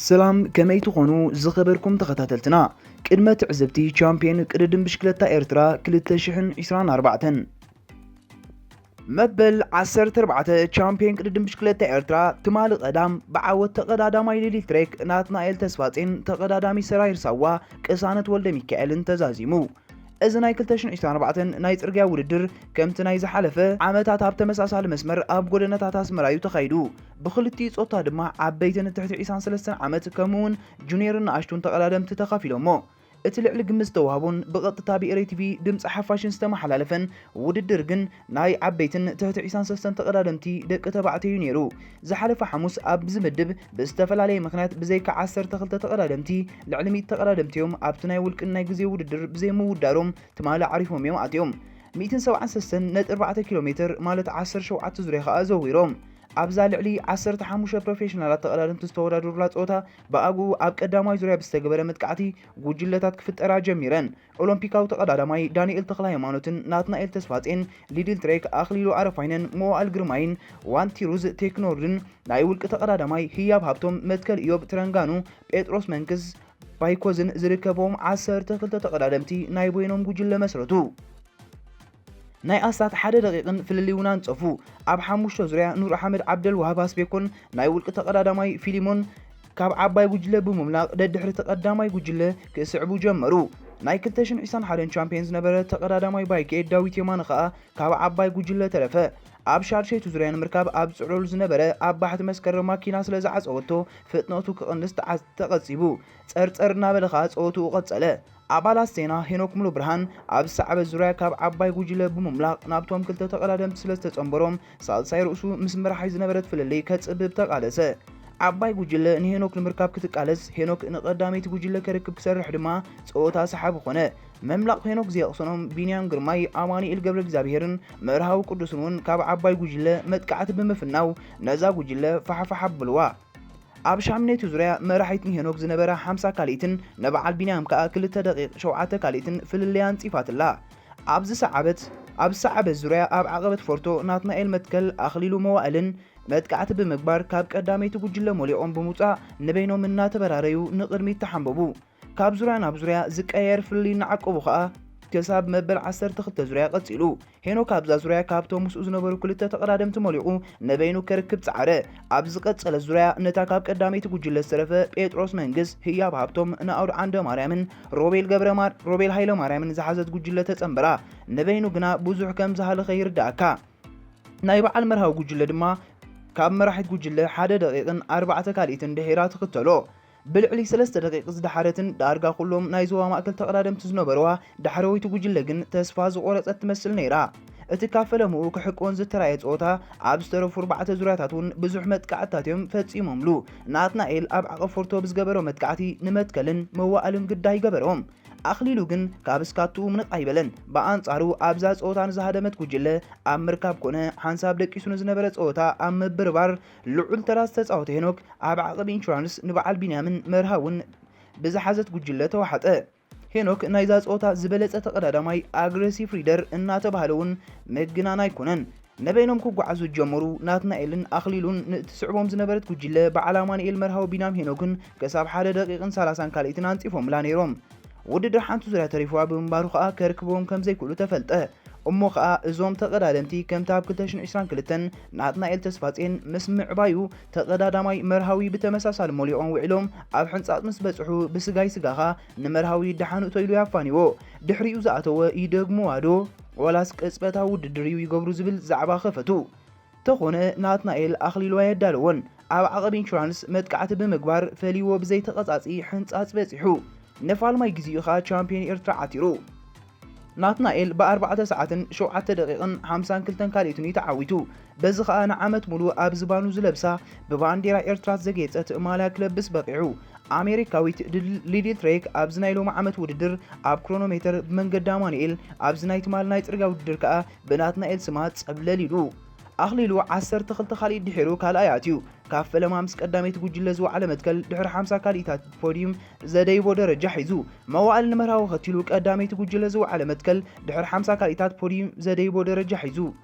ሰላም፣ ከመይ ትኾኑ ዝኸበርኩም ተኸታተልትና? ቅድመ ትዕዝብቲ ቻምፒየን ቅድድም ብሽክለታ ኤርትራ ክልተ ሽሕን ዕስራን ኣርባዕተን። መበል ዓሰርተ ኣርባዕተ ቻምፒየን ቅድድም ብሽክለታ ኤርትራ ትማሊ ቀዳም ብዓወት ተቐዳዳማይ ሊሊ ትሬክ ናትናኤል ተስፋጼን ተቐዳዳሚ ሰራይር ሳዋ ቅሳነት ወልደ ሚካኤልን ተዛዚሙ። እዚ ናይ ክልተ ሽሕን ዕስራን ኣርባዕተን ናይ ጽርግያ ውድድር ከምቲ ናይ ዝሓለፈ ዓመታት ኣብ ተመሳሳሊ መስመር ኣብ ጎደናታት ኣስመራ እዩ ተኻይዱ። ብኽልቲኡ ጾታ ድማ ዓበይትን ትሕቲ ዕስራን ሰለስተን ዓመት ከምኡውን ጁኒየርን ንኣሽቱን ተቐዳደምቲ ተኻፊሎሞ። እቲ ልዕሊ ግምት ዝተዋህቦን ብቐጥታ ብኤሪ ቲቪ ድምፂ ሓፋሽን ዝተመሓላለፈን ውድድር ግን ናይ ዓበይትን ትሕቲ ዕስራን ሰለስተን ተቐዳደምቲ ደቂ ተባዕትዮ እዩ ነይሩ። ዝሓለፈ ሓሙስ ኣብዚ ምድብ ብዝተፈላለየ ምኽንያት ብዘይካ ዓሰርተ ክልተ ተቐዳደምቲ ልዕሊ ሚእቲ ተቐዳደምቲ እዮም ኣብቲ ናይ ውልቅን ናይ ግዜ ውድድር ብዘይምውዳሮም ትማሊ ዓሪፎም እዮም ኣትዮም። ሚእትን ሰብዓን ሰለስተን ነጥቢ ኣርባዕተ ኪሎ ሜትር ማለት ዓሰርተ ሸውዓተ ዙርያ ከኣ ዘዊሮም። ኣብዛ ልዕሊ ዓሰርተ ሓሙሽተ ፕሮፌሽናላት ተቐዳደምቲ ዝተወዳደሩላ ጸወታ ብኣግኡ ኣብ ቀዳማይ ዙርያ ብዝተገበረ መጥቃዕቲ ጉጅለታት ክፍጠራ ጀሚረን። ኦሎምፒካዊ ተቐዳዳማይ ዳንኤል ተኽለ ሃይማኖትን ናትናኤል ተስፋጼን፣ ሊድል ትሬክ፣ ኣኽሊሉ ኣረፋይነን መዋእል ግርማይን ዋንቲሩዝ ቴክኖርድን ናይ ውልቂ ተቐዳዳማይ ህያብ ሃብቶም፣ መትከል ኢዮብ ትረንጋኑ፣ ጴጥሮስ መንክስ ባይኮዝን ዝርከብዎም ዓሰርተ ክልተ ተቐዳደምቲ ናይ በይኖም ጉጅለ መስረቱ። ናይ ኣስታት ሓደ ደቂቕን ፍልልይ እውን ኣንጸፉ። ኣብ ሓሙሽተ ዙርያ ኑር ኣሕመድ ዓብደል ዋሃብ ኣስቤኮን ናይ ውልቂ ተቐዳዳማይ ፊሊሞን ካብ ዓባይ ጉጅለ ብምምላቕ ደድሕሪ ተቐዳማይ ጉጅለ ክስዕቡ ጀመሩ። ናይ ክልተ ሽሕን ዕስራን ሓደን ቻምፒየን ዝነበረ ተቐዳዳማይ ባይክኤት ዳዊት የማነ ከኣ ካብ ዓባይ ጉጅለ ተረፈ። ኣብ ሻድሸይቲ ዙርያ ንምርካብ ኣብ ጽዕለሉ ዝነበረ ኣብ ባሕቲ መስከረም ማኪና ስለ ዝዓጸወቶ ፍጥነቱ ክቕንስ ተዓ-፣ ተቐጺቡ። ጸርጸር እናበለ ከኣ ጸወትኡ ቀጸለ። ኣባላት ዜና ሄኖክ ሙሉብርሃን ኣብ ዝሰዓበት ዙርያ ካብ ዓባይ ጉጅለ ብምምላቕ ናብቶም ክልተ ተቐዳደምቲ ስለ ዝተጸንበሮም ሳልሳይ ርእሱ ምስ መራሒ ዝነበረት ፍልልይ ከጽብብ ተቓለሰ። ዓባይ ጉጅለ ንሄኖክ ንምርካብ ክትቃለስ፣ ሄኖክ ንቐዳመይቲ ጉጅለ ከርክብ ክሰርሕ ድማ ጸወታ ሰሓቢ ኮነ። መምላቕ ሄኖክ ዘየቕሰኖም ቢንያም ግርማይ፣ ኣማኑኤል ገብረ እግዚኣብሄርን መርሃዊ ቅዱስን እውን ካብ ዓባይ ጉጅለ መጥቃዕቲ ብምፍናው ነዛ ጉጅለ ፋሕፋሕ ኣብልዋ። ኣብ ሻምነይቲ ዙርያ መራሒት ንሄኖክ ዝነበራ ሓምሳ ካልኢትን ንበዓል ቢንያም ከኣ ክልተ ደቂቕ ሸውዓተ ካልኢትን ፍልልያ ኣንጺፋትላ። ኣብ ዝሰዓበት፣ ኣብ ዝሰዓበት ዙርያ ኣብ ዓቐበት ፎርቶ ናትናኤል መትከል ኣኽሊሉ መዋእልን መጥቃዕቲ ብምግባር ካብ ቀዳመይቲ ጉጅለ ሞሊቖም ብምውጻእ ንበይኖም እናተበራረዩ ንቕድሚት ተሓንበቡ። ካብ ዙርያ ናብ ዙርያ ዝቀያየር ፍልልይ እናዓቀቡ ከኣ ክሳብ መበል ዓሰርተ ክልተ ዙርያ ቀጺሉ። ሄኖክ ኣብዛ ዙርያ ካብቶም ምስኡ ዝነበሩ ክልተ ተቐዳደምቲ መሊቑ ንበይኑ ከርክብ ጸዓረ። ኣብ ዝቐጸለት ዙርያ ነታ ካብ ቀዳመይቲ ጉጅለ ዝተረፈ ጴጥሮስ መንግስ፣ ህያብ ሃብቶም፣ ናኦድ ዓንደማርያምን ሮቤል ገብረ ማር-፣ ሮቤል ሃይለማርያምን ዝሓዘት ጉጅለ ተጸንበራ። ንበይኑ ግና ብዙሕ ከም ዝሃለኸ ይርድኣካ። ናይ በዓል መርሃዊ ጉጅለ ድማ ካብ መራሒት ጉጅለ ሓደ ደቂቕን ኣርባዕተ ካልኢትን ድሒራ ትኽተሎ። ብልዕሊ ሰለስተ ደቂቕ ዝደሓረትን ዳርጋ ኩሎም ናይ ዞባ ማእከል ተቐዳደምቲ ዝነበርዋ ዳሕረወይቲ ጉጅለ ግን ተስፋ ዝቖረጸት ትመስል ነይራ። እቲ ካብ ፈለምኡ ክሕቅወን ዝተራእየ ጸወታ ኣብ ዝተረፉ ኣርባዕተ ዙርያታት እውን ብዙሕ መጥቃዕትታት እዮም ፈጺሞምሉ። ናትናኤል ኣብ ዓቐብ ፎርቶ ብዝገበሮ መጥቃዕቲ ንመትከልን መዋእልን ግዳይ ገበሮም። ኣኽሊሉ ግን ካብ ስካትኡ ምንቕ ኣይበለን። ብኣንጻሩ ኣብዛ ጸወታ ንዝሃደመት ጉጅለ ኣብ ምርካብ ኮነ ሓንሳብ ደቂሱ ንዝነበረ ጸወታ ኣብ ምብርባር ልዑል ተራ ዝተጻወተ ሄኖክ ኣብ ዓቐብ ኢንሹራንስ ንበዓል ቢንያምን መርሃውን ብዝሓዘት ጉጅለ ተዋሓጠ። ሄኖክ ናይዛ ጸወታ ዝበለጸ ተቐዳዳማይ ኣግሬሲቭ ሪደር እናተባህለ እውን ምግናን ኣይኮነን። ንበይኖም ክጓዓዙ ዝጀመሩ ናትናኤልን ኣኽሊሉን ንእትስዕቦም ዝነበረት ጉጅለ በዓል ኣማኑኤል መርሃዊ ቢንያም ሄኖክን ክሳብ ሓደ ደቂቕን ሰላሳን ካልኢትን ኣንጺፎምላ ነይሮም። ውድድር ሓንቲ ዙርያ ተሪፍዋ ብምንባሩ ከኣ ከርክብዎም ከም ዘይክእሉ ተፈልጠ። እሞ ከኣ እዞም ተቐዳደምቲ ከምቲ ኣብ ክልተ ሽሕን ዕስራን ክልተን ናትናኤል ተስፋጼን ምስ ምዕባዩ ተቐዳዳማይ መርሃዊ ብተመሳሳሊ ሞሊቖም ውዒሎም ኣብ ሕንጻጽ ምስ በጽሑ ብስጋይ ስጋኻ ንመርሃዊ ደሓን እቶ ኢሉ ያፋንዎ። ድሕሪኡ ዝኣተወ ይደግምዋ ዶ ዋላስ ቅጽበታዊ ውድድር እዩ ይገብሩ ዝብል ዛዕባ ከፈቱ። ተኾነ ናትናኤል ኣኽሊሉ ኣየዳለዎን። ኣብ ዓቐብ ኢንሹራንስ መጥቃዕቲ ብምግባር ፈሊዎ ብዘይተቐጻጺ ሕንጻጽ በጺሑ። ንፋልማይ ግዜኡ ኸኣ ቻምፒዮን ኤርትራ ዓቲሩ። ናትናኤል ብኣርባዕተ ሰዓትን ሸውዓተ ደቂቕን ሓምሳን ክልተን ካልኢትን እዩ ተዓዊቱ። በዚ ኸኣ ንዓመት ሙሉ ኣብ ዝባኑ ዝለብሳ ብባንዴራ ኤርትራ ዘጌጸት ማልያ ክለብስ በቒዑ። ኣሜሪካዊት ድል-፣ ሊድል ትሬክ ኣብዚ ናይ ሎሚ ዓመት ውድድር ኣብ ክሮኖሜተር ብመንገዲ ኣማኑኤል፣ ኣብዚ ናይ ትማሊ ናይ ጽርግያ ውድድር ከኣ ብናትናኤል ስማ ጸብለል ኢሉ። ኣኽሊሉ ዓሰርተ ክልተ ካልኢት ድሒሩ ካልኣይ ኣትዩ። ካብ ፈለማ ምስ ቀዳመይቲ ጉጅለ ዝወዓለ መትከል ድሕሪ ሓምሳ ካልኢታት ፖዲዩም ዘደይቦ ደረጃ ሒዙ። መዋእል ንመርሃዊ ከቲሉ ቀዳመይቲ ጉጅለ ዝወዓለ መትከል ድሕሪ ሓምሳ ካልኢታት ፖዲዩም ዘደይቦ ደረጃ ሒዙ።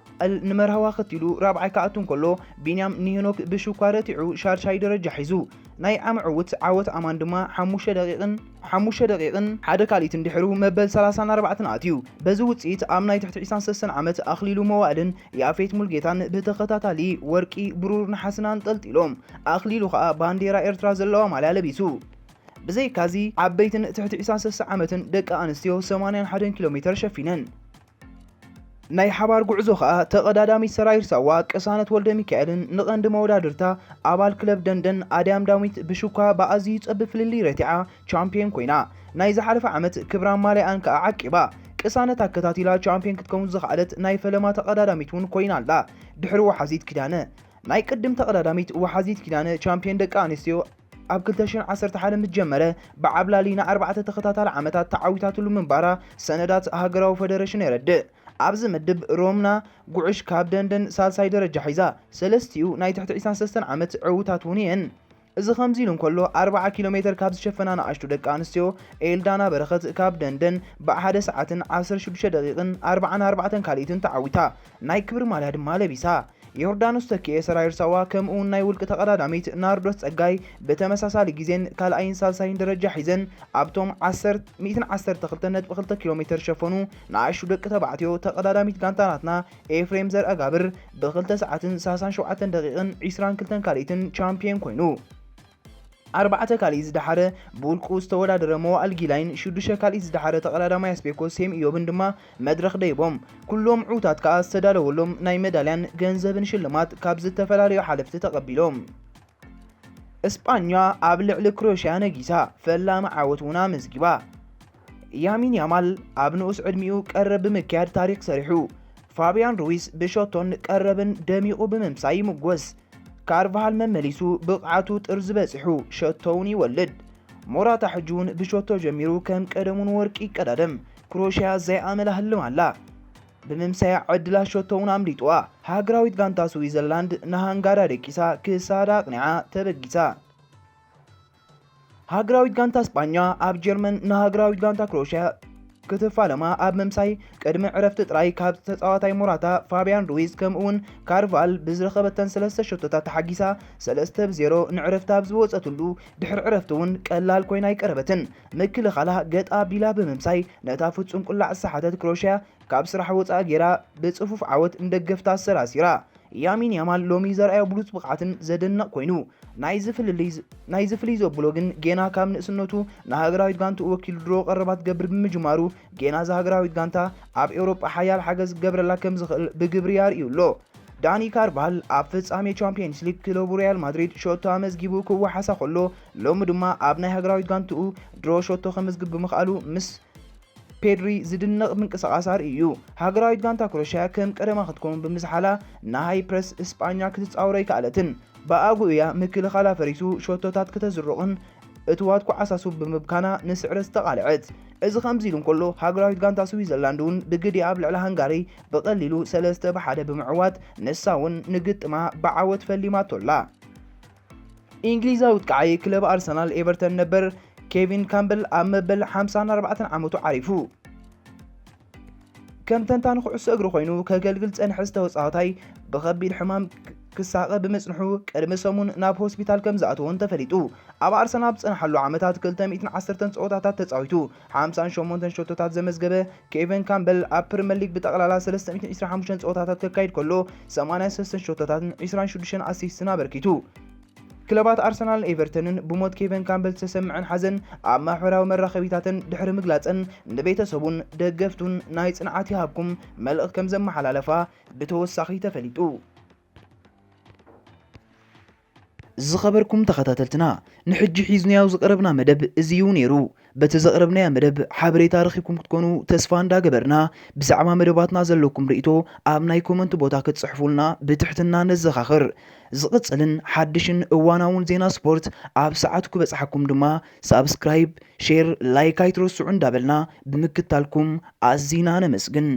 እል ንመርሃዊ ከቲሉ ራብዓይ ክኣቱ እንከሎ፣ ቢንያም ንሄኖክ ብሽኳ ረቲዑ ሻድሻይ ደረጃ ሒዙ። ናይ ዓሚ ዕውት ዓወት ኣማን ድማ ሓሙሽተ ደቂቕን ሓሙሽተ ደቂቕን ሓደ ካልኢትን ድሕሩ መበል ሰላሳን ኣርባዕተን ኣትዩ። በዚ ውፅኢት ኣብ ናይ ትሕቲ ዕስራን ሰለስተን ዓመት ኣኽሊሉ መዋእልን ያፌት ሙልጌታን ብተኸታታሊ ወርቂ፣ ብሩር፣ ነሓስን ኣንጠልጢሎም። ኣኽሊሉ ከኣ ባንዴራ ኤርትራ ዘለዋ ማልያ ለቢሱ። ብዘይካዚ ዓበይትን ትሕቲ ዕስራን ሰለስተን ዓመትን ደቂ ኣንስትዮ ሰማንያን ሓደን ኪሎ ሜተር ሸፊነን። ናይ ሓባር ጉዕዞ ከኣ ተቐዳዳሚት ሰራይር ሳዋ ቅሳነት ወልደ ሚካኤልን ንቐንዲ መወዳድርታ ኣባል ክለብ ደንደን ኣድያም ዳዊት ብሽኳ ብኣዝዩ ጸብብ ፍልልይ ረቲዓ ቻምፒዮን ኮይና። ናይ ዝሓለፈ ዓመት ክብራ ማልያኣን ከኣ ዓቂባ። ቅሳነት ኣከታቲላ ቻምፒዮን ክትከውን ዝኸኣለት ናይ ፈለማ ተቐዳዳሚት እውን ኮይና ኣላ። ድሕሪ ወሓዚት ኪዳነ ናይ ቅድም ተቐዳዳሚት ወሓዚት ኪዳነ ቻምፒዮን ደቂ ኣንስትዮ ኣብ ክልተ ሽሕን ዓሰርተ ሓደን ምስ ጀመረ ብዓብላሊ ንኣርባዕተ ተኸታታሊ ዓመታት ተዓዊታትሉ ምንባራ ሰነዳት ሃገራዊ ፈደረሽን የረድእ። ኣብዚ ምድብ ሮምና ጉዕሽ ካብ ደንደን ሳልሳይ ደረጃ ሒዛ፣ ሰለስቲኡ ናይ ትሕቲ ዕስራን ሰለስተን ዓመት ዕዉታት እውን እየን። እዚ ከምዚ ኢሉ እንከሎ፣ ኣርብዓ ኪሎ ሜተር ካብ ዝሸፈና ንኣሽቱ ደቂ ኣንስትዮ ኤልዳና በረኸት ካብ ደንደን ብሓደ ሰዓትን ዓሰርተ ሽዱሽተ ደቂቕን ኣርብዓን ኣርባዕተን ካልኢትን ተዓዊታ ናይ ክብሪ ማልያ ድማ ለቢሳ። ዮርዳኖስ ተኪኤ ሰራይር ሳዋ ከምኡ እውን ናይ ውልቂ ተቐዳዳሚት ናርዶስ ጸጋይ ብተመሳሳሊ ግዜን ካልኣይን ሳልሳይን ደረጃ ሒዘን ኣብቶም ዓሰርተ ሚእትን ዓሰርተ ክልተን ነጥቢ ክልተ ኪሎ ሜተር ሸፈኑ ንኣሽቱ ደቂ ተባዕትዮ ተቐዳዳሚት ጋንታ ናትና ኤፍሬም ዘርኣጋብር ብክልተ ሰዓትን ሰላሳን ሸውዓተን ደቂቕን ዒስራን ክልተን ካልኢትን ቻምፒዮን ኮይኑ። ኣርባዕተ ካልኢት ዝደሓረ ብውልቁ ዝተወዳደረ መዋእል ጊላይን ሽዱሽተ ካልኢት ዝደሓረ ተቐዳዳማይ ኣስቤኮ ሴም ኢዮብን ድማ መድረኽ ደይቦም። ኩሎም ዕዉታት ከኣ ዝተዳለወሎም ናይ መዳልያን ገንዘብን ሽልማት ካብ ዝተፈላለዩ ሓለፍቲ ተቐቢሎም። እስጳኛ ኣብ ልዕሊ ክሮኤሽያ ነጊሳ፣ ፈላሚ ዓወት እውን ኣመዝጊባ። ያሚን ያማል ኣብ ንኡስ ዕድሚኡ ቀረብ ብምክያድ ታሪኽ ሰሪሑ። ፋቢያን ሩዊስ ብሸቶን ቀረብን ደሚቑ ብምምሳይ ይምጎስ። ካርቫሃል መመሊሱ ብቕዓቱ ጥርዚ በጺሑ ሸቶውን ይወልድ። ሞራታ ሕጂ እውን ብሸቶ ጀሚሩ ከም ቀደሙ ንወርቂ ይቀዳደም። ክሮኤሽያ ዘይኣመላ ህልም ኣላ። ብምምሳያ ዕድላ ሸቶውን ኣምሊጥዋ። ሃገራዊት ጋንታ ስዊዘርላንድ ንሃንጋርያ ደቂሳ ክሳዳ ኣቕኒዓ ተበጊሳ። ሃገራዊት ጋንታ ስጳኛ ኣብ ጀርመን ንሃገራዊት ጋንታ ክሮኤሽያ ክትፋለማ ኣብ ምምሳይ ቅድሚ ዕረፍቲ ጥራይ ካብ ተጻዋታይ ሞራታ፣ ፋቢያን ሩዊዝ ከምኡውን ካርቫል ብዝረኸበተን ሰለስተ ሸቶታት ተሓጊሳ ሰለስተ ብ ዜሮ ንዕረፍቲ ኣብ ዝወጸትሉ ድሕሪ ዕረፍቲ እውን ቀላል ኮይና ኣይቀረበትን። ምክልኻላ ገጥ ኣቢላ ብምምሳይ ነታ ፍጹም ቁላዕ ዝሰሓተት ክሮኤሽያ ካብ ስራሕ ወጻኢ ጌራ ብጽፉፍ ዓወት ንደገፍታ ኣሰራሲራ። ያሚን ያማል ሎሚ ዘርኣዮ ብሉጽ ብቕዓትን ዘደንቕ ኮይኑ፣ ናይዚ ፍልልይ ዝ-፣ ናይዚ ፍልይ ዘብሎ ግን ጌና ካብ ንእስነቱ ንሃገራዊት ጋንትኡ ወኪሉ ድሮ ቀረባት ገብር ብምጅማሩ፣ ጌና እዛ ሃገራዊት ጋንታ ኣብ ኤውሮጳ ሓያል ሓገዝ ክገብረላ ከም ዝኽእል ብግብሪ ኣርእዩ ኣሎ። ዳኒ ካርቫል ኣብ ፍጻሜ ቻምፒየንስ ሊግ ክለቡ ሪያል ማድሪድ ሸቶ ኣመዝጊቡ ክወሓሳ ከሎ፣ ሎሚ ድማ ኣብ ናይ ሃገራዊት ጋንትኡ ድሮ ሸቶ ከመዝግብ ብምኽኣሉ ምስ ፔድሪ ዝድነቕ ምንቅስቓስ ኣርእዩ እዩ። ሃገራዊት ጋንታ ክሮኤሽያ ከም ቀደማ ክትከውን ብምዝሓላ ንሃይ ፕረስ እስጳኛ ክትጻወሮ ኣይከኣለትን። ብኣግኡ እያ ምክልኻላ ፈሪሱ ሸቶታት ክተዝርቕን እትዋት ክዓሳሱ ብምብካና ንስዕረት ዝተቓልዐት። እዚ ከምዚ ኢሉ እንከሎ፣ ሃገራዊት ጋንታ ስዊዘርላንድ እውን ብግዲ ኣብ ልዕሊ ሃንጋሪ ብቐሊሉ ሰለስተ ብ ሓደ ብምዕዋት ንሳ እውን ንግጥማ ብዓወት ፈሊማቶ ኣላ። እንግሊዛዊ ኣጥቃዓይ ክለብ ኣርሰናል ኤቨርተን ነበር ኬቪን ካምበል ኣብ መበል ሓምሳን ኣርባዕተን ዓመቱ ዓሪፉ። ከም ተንታኒ ኩዕሶ እግሪ ኮይኑ ከገልግል ዝጸንሐ ዝተወጻዋታይ ብኸቢድ ሕማም ክ-፣ ክሳቐ ብምጽንሑ ቅድሚ ሰሙን ናብ ሆስፒታል ከም ዝኣተወን ተፈሊጡ። ኣብ ኣርሰናል ኣብ ዝጸንሓሉ ዓመታት ክልተ ሚእትን ዓሰርተን ጸወታታት ተጻዊቱ፣ ሓምሳን ሸሞንተን ሸቶታት ዘመዝገበ ኬቨን ካምበል ኣብ ፕሪመር ሊግ ብጠቕላላ ሰለስተ ሚእትን ዕስራን ሓሙሽተን ጸወታታት ከካይድ ከሎ ሰማንያን ሰለስተን ሸቶታትን ዕስራን ሽዱሽተን ኣሲስትን ኣበርኪቱ። ክለባት ኣርሰናልን ኤቨርተንን ብሞት ኬቨን ካምበል ዝተሰምዐን ሓዘን ኣብ ማሕበራዊ መራኸቢታተን ድሕሪ ምግላጸን ንቤተሰቡን ደገፍቱን ናይ ጽንዓት ይሃብኩም መልእኽቲ ከም ዘመሓላለፋ ብተወሳኺ ተፈሊጡ። ዝኸበርኩም ተኸታተልትና፣ ንሕጂ ሒዝናዮ ዝቐረብና መደብ እዚ እዩ ነይሩ። በቲ ዘቕረብናዮ መደብ ሓበሬታ ረኺብኩም ክትኮኑ ተስፋ እንዳገበርና፣ ብዛዕባ መደባትና ዘለኩም ርእይቶ ኣብ ናይ ኮመንት ቦታ ክትጽሕፉልና ብትሕትና ነዘኻኽር። ዝቕጽልን ሓድሽን እዋናውን ዜና ስፖርት ኣብ ሰዓቱ ክበጽሓኩም ድማ ሳብስክራይብ፣ ሼር፣ ላይክ ኣይትረስዑ እንዳበልና ብምክታልኩም ኣዚና ነመስግን።